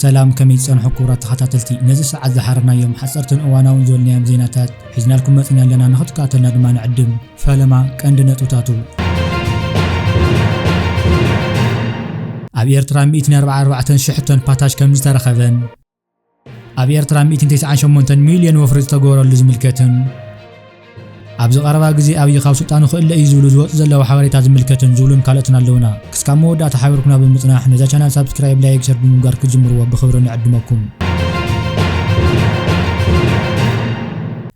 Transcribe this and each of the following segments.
ሰላም፣ ከመይ ትጸንሑ ክቡራት ተኸታተልቲ? ነዚ ሰዓት ዝሓረናዮም ሓጸርትን እዋናውን ዝበልናዮም ዜናታት ሒዝናልኩም መጺና ኣለና። ንኽትከታተልና ድማ ንዕድም። ፈለማ ቀንዲ ነጥብታቱ። ኣብ ኤርትራ ሚእትን ኣርባዓን ኣርባዕተን ሽሕ ቶን ፓታሽ ከም ዝተረኸበን ኣብ ኤርትራ ሚእትን ተስዓን ሸሞንተን ሚልዮን ወፍሪ ዝተገበረሉ ዝምልከትን ኣብዚ ቀረባ ግዜ ኣብይ ካብ ስልጣኑ ክእለ እዩ ዝብሉ ዝወፁ ዘለዉ ሓበሬታ ዝምልከትን ዝብሉን ካልኦትን ኣለዉና። ክስካብ መወዳእታ ሓቢርኩምና ብምፅናሕ ነዛ ቻናል ሳብስክራይብ፣ ላይክ፣ ሸር ብምግባር ክጅምርዎ ብኽብሪ ንዕድመኩም።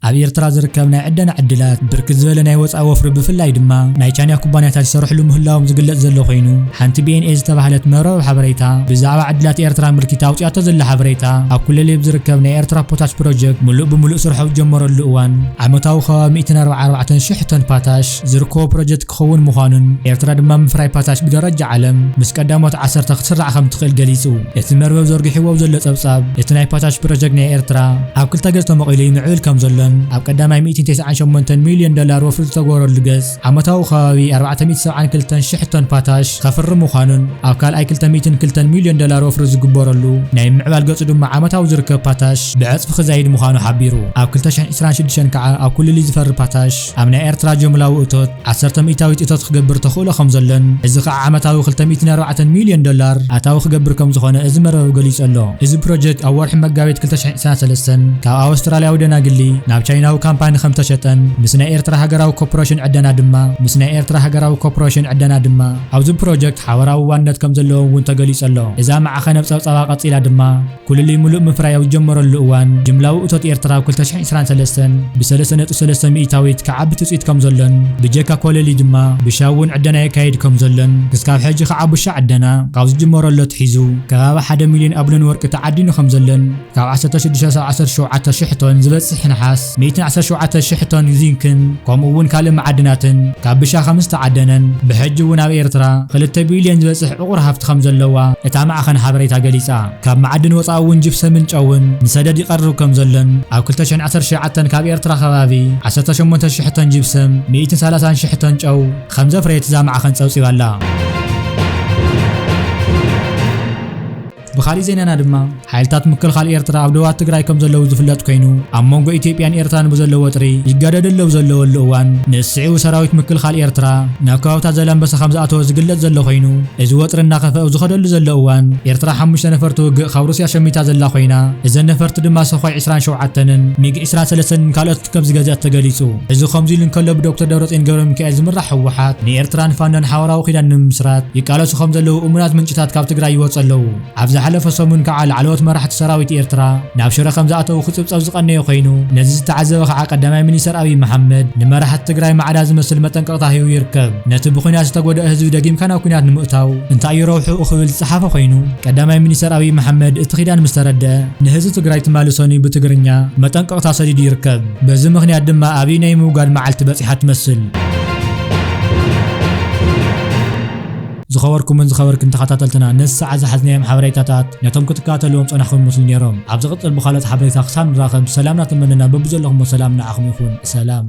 ኣብ ኤርትራ ዝርከብ ናይ ዕደና ዕድላት ብርክት ዝበለ ናይ ወፃኢ ወፍሪ ብፍላይ ድማ ናይ ቻይና ኩባንያታት ይሰርሕሉ ምህላዎም ዝግለጽ ዘሎ ኮይኑ፣ ሓንቲ ቢ ኤን ኤ ዝተባህለት መርበብ ሓበሬታ ብዛዕባ ዕድላት ኤርትራ ኣመልኪታ ኣውፂኣቶ ዘላ ሓበሬታ ኣብ ኩለሌብ ዝርከብ ናይ ኤርትራ ፖታሽ ፕሮጀክት ምሉእ ብምሉእ ስርሖ ኣብ ዝጀመረሉ እዋን ዓመታዊ ከባቢ ሚእትን ኣርባዓን ኣርባዕተን ሽሕ ቶን ፓታሽ ዝርከቦ ፕሮጀክት ክኸውን ምዃኑን ኤርትራ ድማ ምፍራይ ፓታሽ ብደረጃ ዓለም ምስ ቀዳሞት ዓሰርተ ክትስራዕ ከም ትኽእል ገሊጹ። እቲ መርበብ ዘርጊሕዎ ኣብ ዘሎ ጸብጻብ፣ እቲ ናይ ፖታሽ ፕሮጀክት ናይ ኤርትራ ኣብ ክልተ ገጽ ተመቒሉ ይምዕብል ከም ዘሎን ኣብ ቀዳማይ ሚእትን ተስዓን ሸሞንተን ሚልዮን ዶላር ወፍሪ ዝተገበረሉ ገጽ ዓመታዊ ከባቢ ኣርባዕተ ሚእቲ ሰብዓን ክልተን ሽሕ ቶን ፓታሽ ከፍሪ ምዃኑን ኣብ ካልኣይ ክልተ ሚእትን ክልተን ሚልዮን ዶላር ወፍሪ ዝግበረሉ ናይ ምምዕባል ገጹ ድማ ዓመታዊ ዝርከብ ፓታሽ ብዕጽፊ ክዛይድ ምዃኑ ሓቢሩ። ኣብ ክልተ ሽሕን ዕስራን ሽዱሽተን ከዓ ኣብ ኩሉ ዝፈሪ ፓታሽ ኣብ ናይ ኤርትራ ጅምላዊ እቶት ዓሰርተ ሚእታዊት እቶት ክገብር ተኽእሎ ከም ዘሎን፣ እዚ ከዓ ዓመታዊ ክልተ ሚእትን ኣርባዕተን ሚልዮን ዶላር ኣታዊ ክገብር ከም ዝኾነ እዚ መርበብ ገሊጹ ኣሎ። እዚ ፕሮጀክት ኣብ ወርሒ መጋቢት ክልተ ሽሕን ዕስራን ሰለስተን ካብ ኣውስትራልያዊ ደናግሊ ናብ ቻይናዊ ካምፓኒ ከም ተሸጠን፣ ምስ ናይ ኤርትራ ሃገራዊ ኮርፖሬሽን ዕደና ድማ፣ ምስ ናይ ኤርትራ ሃገራዊ ኮርፖሬሽን ዕደና ድማ ኣብዚ ፕሮጀክት ሓበራዊ ዋንነት ከም ዘለዎም እውን ተገሊጹ ኣሎ። እዛ ማዕኸን ኣብ ጸብጻባ ቀጺላ ድማ፣ ኩልሊ ምሉእ ምፍራይ ኣብ ዝጀመረሉ እዋን፣ ጅምላዊ እቶት ኤርትራ ኣብ ክልተ ሽሕን ዕስራን ሰለስተን ብሰለስተ ነጥቢ ሰለስተ ሚእታዊት ክዓቢ ትጽቢት ከም ዘሎን፣ ብጀካ ኮለሊ ድማ ብሻውን ዕደና የካይድ ከም ዘሎን፣ ክስካብ ሕጂ ከዓ ብሻ ዕደና ካብ ዝጅመረሉ ኣትሒዙ ከባቢ ሓደ ሚልዮን ኣብ ሎን ወርቂ ተዓዲኑ ከም ዘሎን፣ ካብ ዓሰርተ ሽዱሽተ ክሳብ ዓሰርተ ሸውዓተ ሽሕ ቶን ዝበጽሕ ነሓስ፣ ሚእትን ዓሰርተ ሸውዓተ ሽሕ ቶን ዚንክን ከምኡ እውን ካልእ መዓድናትን ካብ ብሻ ከም ዝተዓደነን፣ ብሕጂ እውን ኣብ ኤርትራ ክልተ ቢልዮን ዝበጽሕ ዕቑር ሃፍቲ ከም ዘለዋ እታ ማዕኸን ሓበሬታ ገሊጻ። ካብ መዓድን ወጻኢ እውን ጅፕሰምን ጨውን ንሰደድ ይቐርብ ከም ዘሎን፣ ኣብ ክልተ ሽሕን ዓሰርተ ሸውዓተን ካብ ኤርትራ ከባቢ ዓሰርተ ሸሞንተ ሽሕ ቶን ጅፕሰም፣ ሚእትን ሰላሳን ሽሕ ቶን ጨው ከም ዘፍረየት እዛ ማዕኸን ጸብጺባ ኣላ። ብኻሊእ ዜናና ድማ፣ ሓይልታት ምክልኻል ኤርትራ ኣብ ዶባት ትግራይ ከም ዘለዉ ዝፍለጥ ኮይኑ፣ ኣብ መንጎ ኢትዮጵያን ኤርትራን ብዘሎ ወጥሪ ይጋደዱ ኣለዉ ዘለወሉ እዋን፣ ንስዒቡ ሰራዊት ምክልኻል ኤርትራ ናብ ከባብታት ዘላንበሳ ከም ዝኣተወ ዝግለጽ ዘሎ ኮይኑ፣ እዚ ወጥሪ እናኸፍአ ኣብ ዝኸደሉ ዘሎ እዋን፣ ኤርትራ ሓሙሽተ ነፈርቲ ውግእ ካብ ሩስያ ሸሚታ ዘላ ኮይና፣ እዘን ነፈርቲ ድማ ሶኾይ ዕስራን ሸውዓተንን ሚግ ዕስራን ሰለስተን ካልኦት ከም ዝገዝአት ተገሊጹ። እዚ ከምዚ ኢሉ እንከሎ፣ ብዶክተር ደብረጽዮን ገብረሚካኤል ዝምራሕ ህወሓት ንኤርትራን ፋኖን ሓበራዊ ኪዳን ንምምስራት ይቃለሱ ከም ዘለዉ እሙናት ምንጭታት ካብ ትግራይ ይወጹ ኣለዉ። ኣብ ዝሓለፈ ሰሙን ከዓ ላዕለዎት መራሕቲ ሰራዊት ኤርትራ ናብ ሽረ ከም ዝኣተዉ ክጽብጸብ ዝቐነየ ኮይኑ፣ ነዚ ዝተዓዘበ ከዓ ቀዳማይ ሚኒስተር ኣብይ መሓመድ ንመራሕቲ ትግራይ ማዕዳ ዝመስል መጠንቀቕታ ሂቡ ይርከብ። ነቲ ብኲናት ዝተጎድአ ህዝቢ ደጊምካ ናብ ኲናት ንምእታው እንታይ እዩ ረብሕኡ ክብል ዝጸሓፈ ኮይኑ፣ ቀዳማይ ሚኒስተር ኣብይ መሓመድ እቲ ኪዳን ምስ ተረድአ፣ ንህዝቢ ትግራይ ትማሊ ሰኑይ ብትግርኛ መጠንቀቕታ ሰዲዱ ይርከብ። በዚ ምኽንያት ድማ ኣብይ ናይ ምውጋድ መዓልቲ በጺሓ ትመስል። ዝኸበርኩምን ዝኸበርክን ተኸታተልትና፣ ነዚ ሰዓት ዝሓዝናዮም ሓበሬታታት ነቶም ክትከታተልዎም ጸናሕኩም ይመስሉ ነይሮም። ኣብ ዝቕጽል ብኻልኦት ሓበሬታ ክሳብ ንራኸብ ሰላምና ተመነና። በብዘለኹሞ ሰላም ንዓኹም ይኹን። ሰላም።